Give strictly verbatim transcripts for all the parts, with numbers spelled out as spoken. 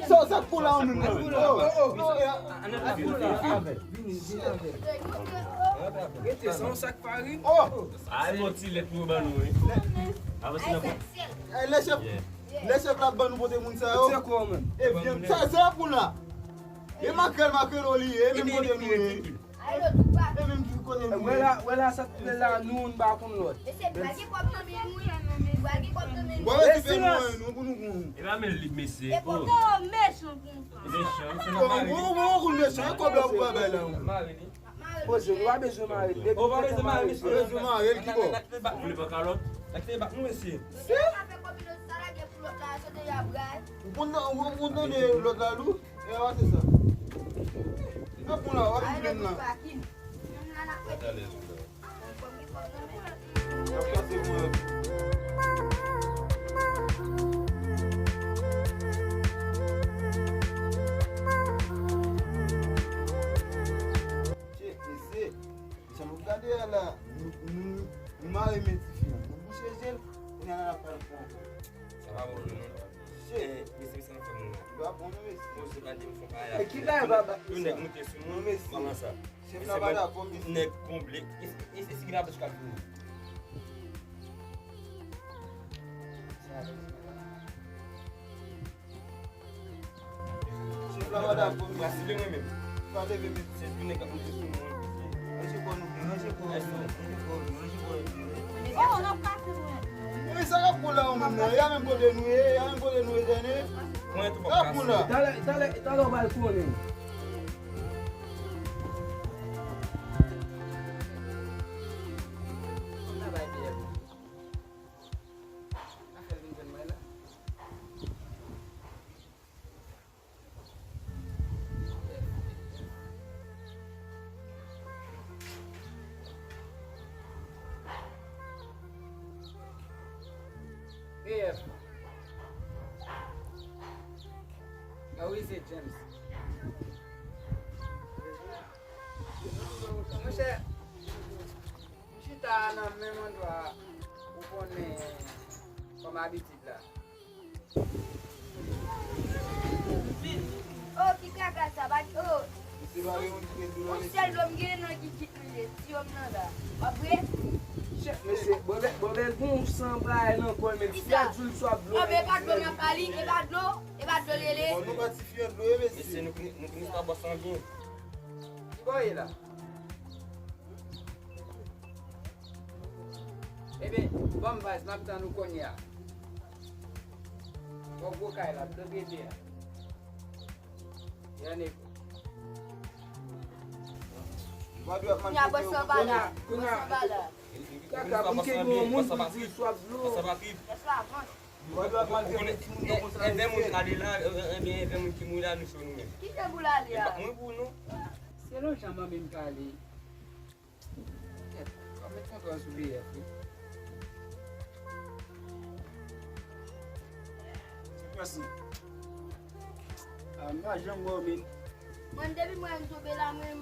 Sa, sa k pou la ou menm nan? Oh, oh, oh. Rete, sa yon sak farin. Oh. Ay, bon ti lèt pou yo ban nou, wi. Avanse nan fon. Lè chèf, lè chèf la ban nou pote moun sa yo. Se kwa ou menm? E vyann sa, sa pou la. E makrèl, makrèl oli, e menm pote nou ye. E menm ki kote nou ye. Wè la, wè la, sa t la, nou, nou pa konn lòt. Mesye, pa gen kòb nan men nou, pa gen kòb nan men nou. Bon, mesye, fè nou, nou, pou nou, pou nou. E pa men lib, mesye. E kote yo mechan konsa? Mechan, se nan mari. Bon, bon, bon, mesye, e kòb la pou bay la. Poze, nou pa bezwen mare. Depi ou pa bezwen mare, mesye. Bezwen mare, ki bò? N a kite bak nou, li pa kalòt. N a kite bak nou, mesye. Ou konn, ou konn tande lòt la, Lou? E a, se sa. N ap pran la, w ap pran la. Mesye, jan nou gade a la, nou, nou, nou mare men tifi an. Nou bouche je l, kounye a n ap pral pran ankò. Sa pa bon non. Mesye, mesye, sa n ap fè moun nan. Li pa bon non, mesye. Bon, se pa de m fon pa la. E ki bagay ba, ba, nou nèg moute sou nou, mesye. Kòman sa? Chèf la pa dakò, mesye. Nèg konble. E, e, e, e si ki la bouch ka fini. Chèf la pa dakò, mesye. Pa sible mwen menm. Pa leve, mesye. Se tou nèg k ap moute sou mwen, mesye. Ranje kò nou byen, ranje kò nou, ranje kò nou, ranje kò nou. Oh, n ap kase mwen. E sa k ap pou la ou menm nan? E a menm kote nou ye, e a menm kote nou ye, tande? Mwen tou pa kase. Talè, talè, talè w pral konnen. A wi, se James. Monchè, m chita nan menm andwa ou konnen kòm abitid la. Oh, ki kaka sa, pa, oh. Yon sèl dlo m gen nan gigit mwen ye, ti òm nan la. W ap vre? Mesye, bò bèl, bò bèl gon san bagay nan kò l, men ti a di l swa dlo. Oh, men e pa dlo m ap ba li, e pa dlo, e pa dlo l rele. Bon, nou ba tifi an dlo, e mesye. Mesye, nou, nou, nou pa bò san byen. Ki bò ye la? Ebyen, ban m baz, m ap tann ou kounye a. Bò gwo kay la, dlo pete a. Yanneko. Kounye a, bò sa pa la. Bò sa pa la. Kaka, pou m kenbe yon moun pou di l swaf dlo. Bò sa pa vant. Ou konnen, e, e, envè moun k ale la, e, e, ebyen, envè moun ki mouri la, nou cho nou menm. Ki jan pou l ale a? Mwen pou nou. Selon jan manmi m pale. Kèt, w ap met kontwòl sou B F, wi. Mèsi. A, m pa janm wè w, men. Mwen, depi mwen tonbe la, mwen.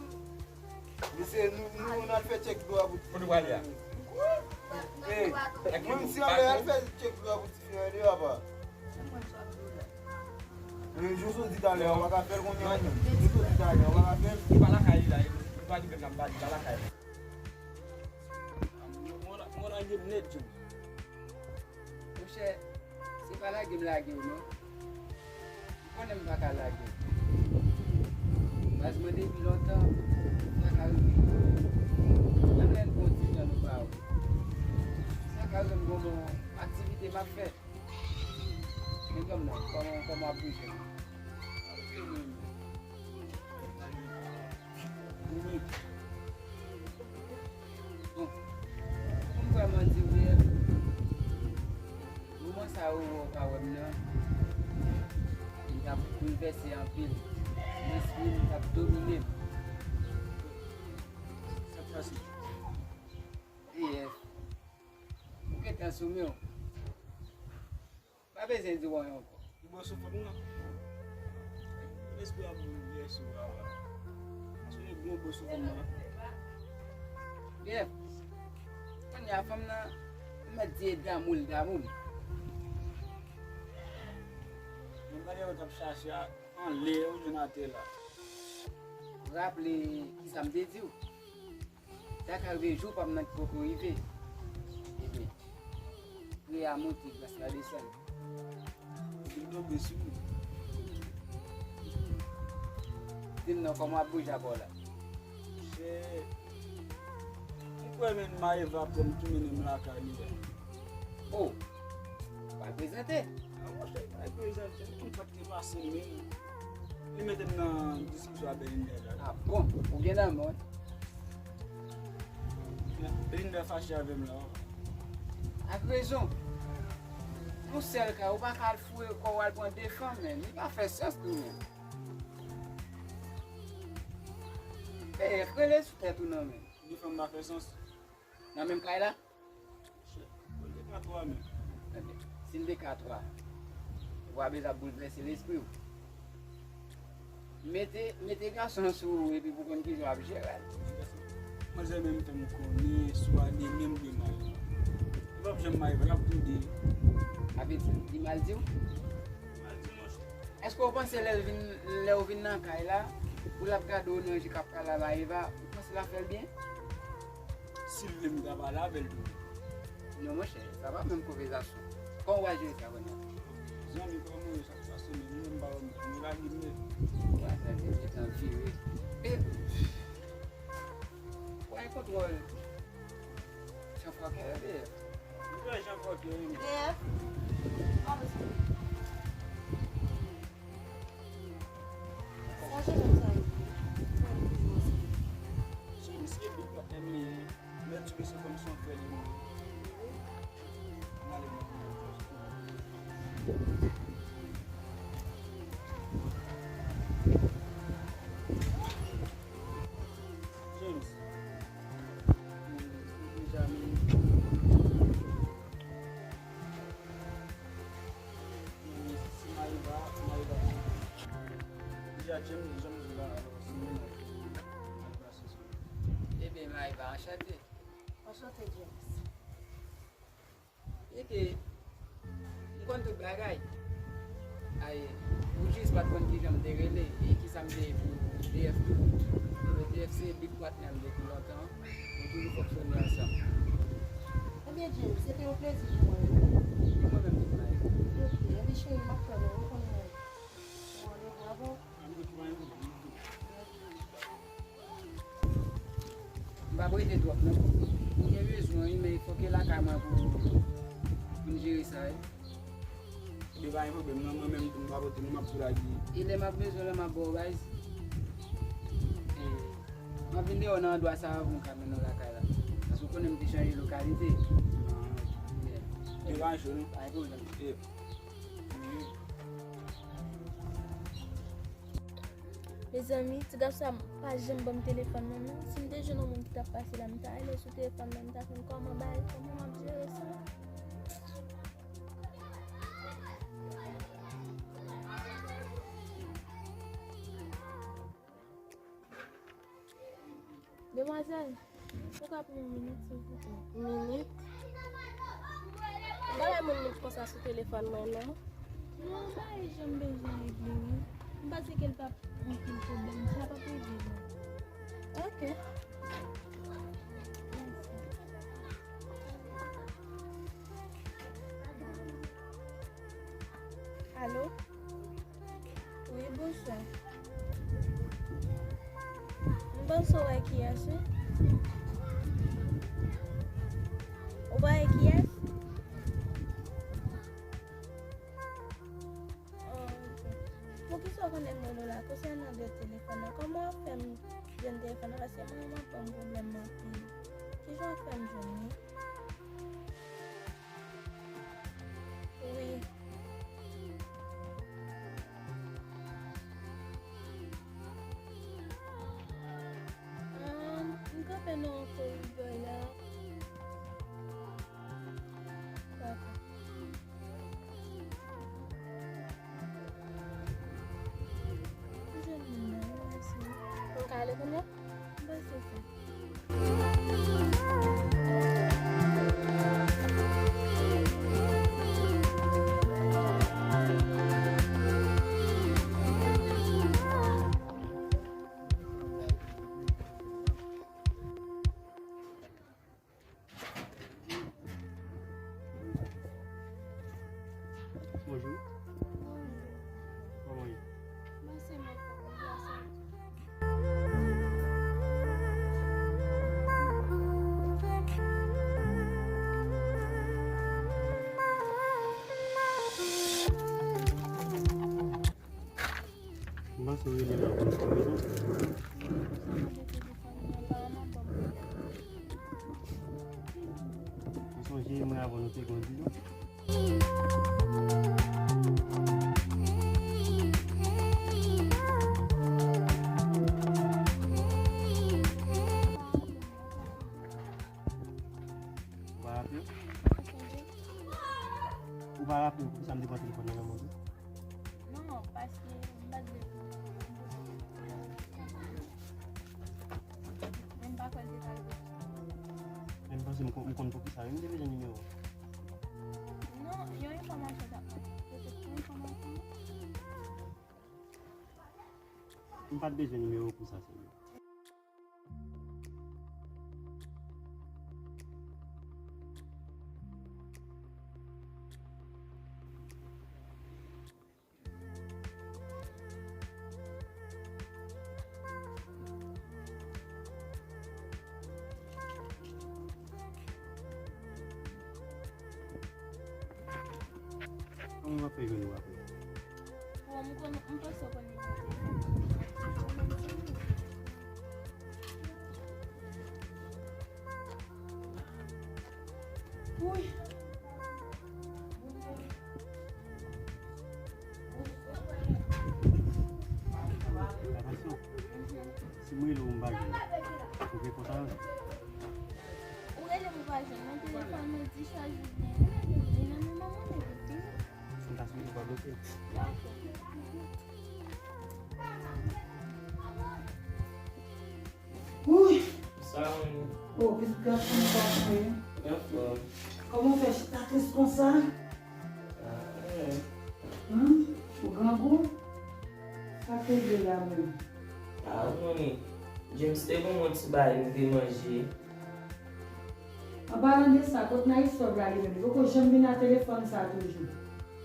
Mesye, nou, nou, nou al fè tchèk dlo a pou. Kote w prale a? Ey, mwen, si anlè, al fè tchèk dlo a pou tifi an deyò, apa. Men, jan w sot di talè a, w pa ka fè l kounye a menm. Jan w sot di talè a, w pa ka fè l. Li pa lakay li la, li pa di pèp la, m pa di, li pa lakay li. Mwen, mwen, mwen, mwen, mwen, Monchè, se pa lage m lage w non. Ou konnen m pa ka lage w. Baz mwen depi lontan, sa ka rive. Menm lè n pran ti tan nou pa wè. Sa ka rive m gon bon aktivite m ap fè. Men kòm nan, kòman, kòman w ap bouje? Bon, pou m kwè manti vre, moman sa yo ou pa wè m nan, m t ap, m Pèse anpil. Lespri m t ap domine m. Sa k pase? D F. Ou gentan sou men w. Pa bezwen di w anyen ankò. Ou bò sou fanm nan. Lespri ap boulvèse w la. Sonje gwo bò sou fanm nan. Byen. Kounye a fanm nan, m mèt di e damou l damou m. Menm bagay ou t ap chache a, anlè ou jwenn atè la. Raple kisa m te di w. Sa ka rive jou pa m nan ki poko rive. Ebyen, pri a monte, glas la desann. Vin tonbe sou ou. Di m non, kòman w ap bouje a pa w la? Monchè, m kwè menm Maëva pran m tou mennen m lakay li a. O, w al prezante? A, monchè, m al prezante, m konn sa k te pase menm. Li mete m nan diskisyon a Belinda la. A bon? Ou gen nan men w? Belinda fache avè m la. Ak rezon. Yon sèl kay, ou pa ka al foure kò w al pran de fanm, men li pa fè sans tou menm. Ey, rele sou tèt ou non, men. De fanm pa fè sans. Nan menm kay la? Shit, bon, de ka twa menm. Ebyen, si l de ka twa, ou pa bezwen ap boulvèse lespri w. Mete, mete gason sou ou epi pou konn kijan w ap jere l. Manzè menm fè m konnen, si w ale menm de Maëva. Li p ap janm Maëva, l ap tou de. Sa vle di, li mal di w? Èske w panse lè l vin, lè w vin nan kay la, pou l ap gade w nan je k ap pale a Maëva, ou panse l ap fè l byen? Si l vle m ta pale avè l tou. Non, monchè, sa pa menm konvèsasyon. Kòman w pral jere sa kounye a? Zanmi, kòman w ye? Sa k pase menm? Mwen menm m pa wè m, m lage m nèt. Ou pa fè byen, gentan vire. E, w gen kontwòl. Jan fòkè yo ye. Ou wè jan fòkè yo ye. D F. Sa jenòm sa ye? James, se big patnè m li ye. Mèt sou mesye fanm san fè li menm. M ale mwen. James. Benjamin. Si Maëva, Maëva. Deja, James, James la, alò, si Maëva, Maëva, se sa. Ebyen, Maëva, anchante. Anchante, James. E ke m konn tout bagay. Ay, ou jis pa t konn kijan m te rele e kisa m te ye pou D F tou. Ebyen, D F se big patnè m depi lontan. Nou toujou fonksyone ansanm. Ebyen, James, se te yon plezi pou mwen. E mwen menm tou, Maëva. Ok, ebyen, cheri, m ap tann ou, ou konnen. Bon, randevou a bon. M p ap rete twòp non. M gen bezwen wi, men fòk e lakay mwen pou, pou n jere sa wi. Ebyen pa gen pwoblèm non, mwen menm tou m pa pote non, m ap tou lage. E lè m ap bezwen lè m ap ba w baz. E, m ap vin deyò nan andwa sa a pou m ka mennen w lakay la. Paske w konnen m te chanje lokalite. Ah, ok. Yeah. Ebyen pa gen cho non. Pa gen pwoblèm. Yeah. Mezanmi, ti gason sa pa janm ban m telefòn nan non. Si m te jwenn yon moun ki t ap pase la, m ta ale sou telefòn nan, m ta konn kòman bay, kòman m ap jere sa. Demwazèl, ou ka pou yon minit, silvouplè? Minit? M pa bay moun minit konsa sou telefòn mwen, non. Non, m pa wè jan m bezwen regle, wi. M panse ke l p ap anpil pwoblèm. Sa p ap regle, non. Ok. Mèsi. Alo? Wi, bonswa. M panse w wè kiyès, wi. Ou pa wè kiyès? Oh, ok. Poukisa w konnen m rele w la? Konsènan de telefòn nan, kòman w ap fè m jwenn telefòn nan? Paske mwen, mwen pran pwoblèm anpil. Kijan w ap fè m jwenn li? Wi. Ou sonje mwen avè w nou te grandi, non? Ou pa raple w? Ou pa raple w poukisa m te pran telefòn nan men w? Non, paske m pa t vle pou. Men m pa kwè l te ka rive. Men m panse m kon-, m konn poukisa wi m te bezwen nimewo w. Non, yon enfòmasyon t ap mande. Petèt yon enfòmasyon. M pa t bezwen nimewo w pou sa, sèlman. Kòman w ap fè jwenn ou apre? Bon, m konn, m panse w konn nimewo telefòn. Wi. Atansyon. Si m rele w, m pa jwenn ou, ou gen kont avè m? Ou rele m, ou pa jwenn mwen, telefòn mwen dichaj oubyen li nan men manman m epi fini. Si m ta swete, w pa bloke m. Wi. Sa moun. Oh, pitit gason m pa fè. Anfòm. Kòman w fè chita tris konsa? Ah, eh. Hmm? Ou grangou? Sa k rive la menm? Ah, ou konnen. James te ban mwen ti bagay m te manje. An palan de sa, kot Nice Love la li menm? Li poko janm vin a telefòn sa toujou.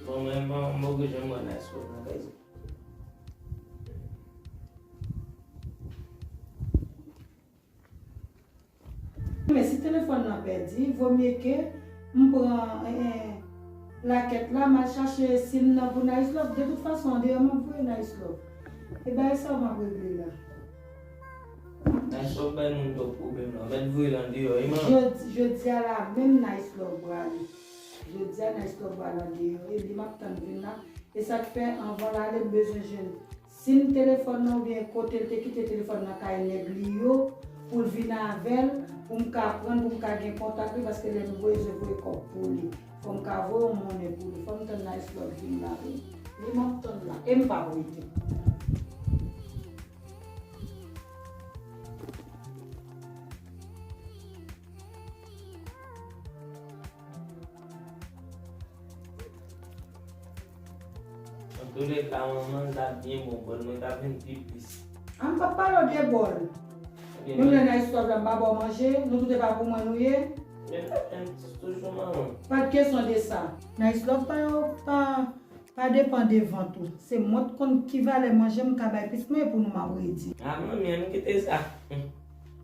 Bon, mwen, mwen, mwen poko janm wè Nice Love nan kay sa. Men si telefòn nan pèdi, vomye ke m pran, eh, eh, lakèt la, m al chache sim nan pou Nice Love. De tout fason, andeyò m ap voye Nice Love. E bagay sa yo m ap regle la. Nice Love bay moun twòp pwoblèm la. Mèt voye l andeyò, wi, man. Jodi, jodi a la menm Nice Love prale. Jodi a Nice Love prale andeyò. E li m ap tann vin la. E sa k fè, anvan l ale, m bezwen jwenn sim telefòn nan oubyen kote l te kite telefòn nan kay nèg li yo, pou l vin avè l, pou m ka pran l, pou m ka gen kontak li, paske lè m bezwen voye kòb pou li, fò m ka voye yon monnen pou li. Fò m tann Nice Love vin la, wi. Li m ap tann la, e m p ap rete. Antouleka, manman, l t ap byen bon, bòl mwen t ap vin pi plis. A, m p ap pale w de bòl. Ok, menm lè n al sòt la, m pa ba w manje, nou tout e pa pou mwen nou ye. Men m t ap tann ti toujou, manman. Pa t kesyon de sa. Nice Love pa, pa, pa depann de vant ou. Se mwen t konn ki valè manje m ka bay pitit mwen, e pou nou m ap redi. A, manmi, ann kite sa.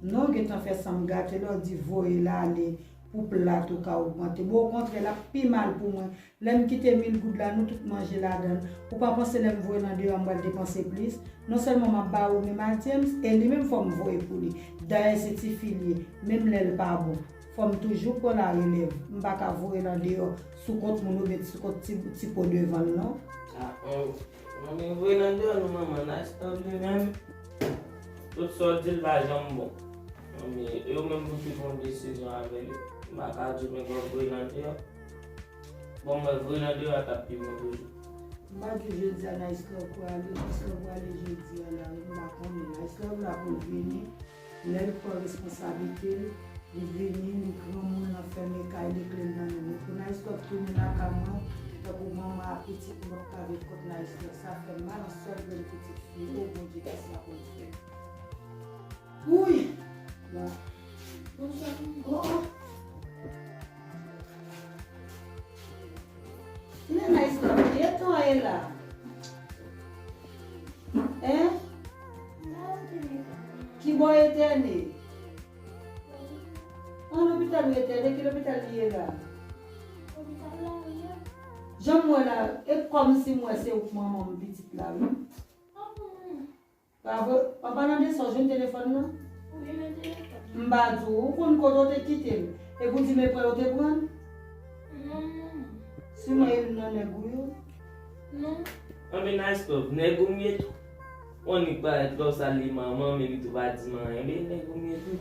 Non, gentan fè san m gate, lè w di voye l ale pou plat ou ka ogmante. Bon, okontrè, l ap pi mal pou mwen. Lè m kite mil goud la, nou tout manje ladan l. Ou pa panse lè m voye l andeyò, m pral depanse plis? Non sèlman m ap ba ou menm a James, e li menm fò m voye pou li. Dayè se tifi l ye, menm lè l pa bon. Fò m toujou pran larelèv. M pa ka voye l andeyò sou kont moun oubyen sou kont ti, ti po devan l non. A, manmi, voye l andeyò non manman, Nice Love li menm, tout sa w di l pa janm bon. Manmi, yo menm pou te pran desizyon avè li. M pa ka di w men kòb voye l andeyò. Bon, mwen voye l andeyò a t ap pi bon toujou. M pa di w jodi a Nice Love prale, Nice Love prale jodi a la, wi, m pa konnen. Nice Love la pou l vini, lè l pran responsablite l, li vini, li granmoun, l anfèmen kay li, kle l nan men l. Men pou Nice Love tounen lakay mwen, tankou manman a pitit, mwen p ap ka viv kont Nice Love. Sa fè m mal, yon sèl grenn pitit fi, o Bondye, kisa pou m fè? Wouy! Oh, oh. Kilè Nice Love ye tan e la? Hein? Ki bò etène? An lopital ou etène, ki lopital li ye la? Jan m wè la, e kòmsi m wè se ou k manman m pitit la, wi. Pa pou moun, Pa vre? An palan de sa, w jwenn telefòn nan? Wi, men telefòn. M pa di w, ou konn kote w te kite l. Epi w di men pran yo te pran l? Non, non, non. Si mwen e youn nan nèg ou yo? Non. Anben, Nice Love, nèg ou m ye tou. Ou annik parèt lè w salye manman m, epi tou pa di m anyen, men nèg ou m ye tou.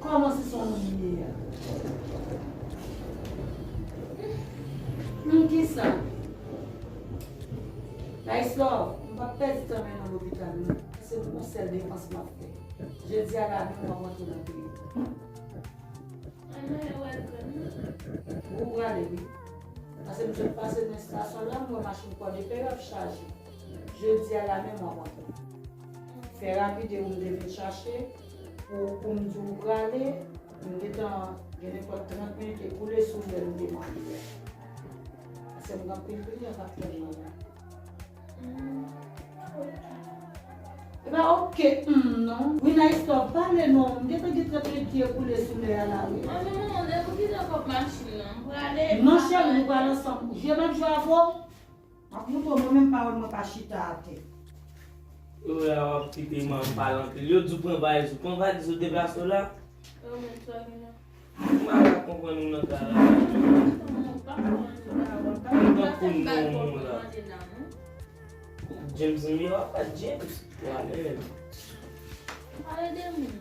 Kòman se son moun li ye a? Hum, kisa? Nice Love, m p ap pèdi tan men nan lopital non. Se yon sèl depans m ap fè. Jodi a la menm w ap rantre nan peyi. Ou prale wi. Paske m sot pase nan estasyon la, m wè machin Pòdepè yo ap chaje. Jodi a la menm w ap rantre. Fè rapide ou m te vin chache pou, pou m di w prale, m gentan gen nenpòt trant minit ekoule sou lè m te mande a. Paske m gen anpil kliyan k ap tann mwen la. E pa oke, hmm, non. Wi, Nice Love, pale non. M gentan gen trant minit ki ekoule sou lè a la, wi. An, men manman, lè pou kite kòb machin nan, m prale. Non, cheri, nou pral ansanm. Je m ap jwe avè w. M ap montre w, mwen menm pawòl mwen pa chita atè. Yo la w ap kite m pale anpil. Yo di w pran valiz ou. Pran valiz ou deplase w la. Yo, men sa gen la. M pa ka konprann ou nan ka la. Ou tankou non la. James, m yo ap bat James. Wa menm. Pale de moun.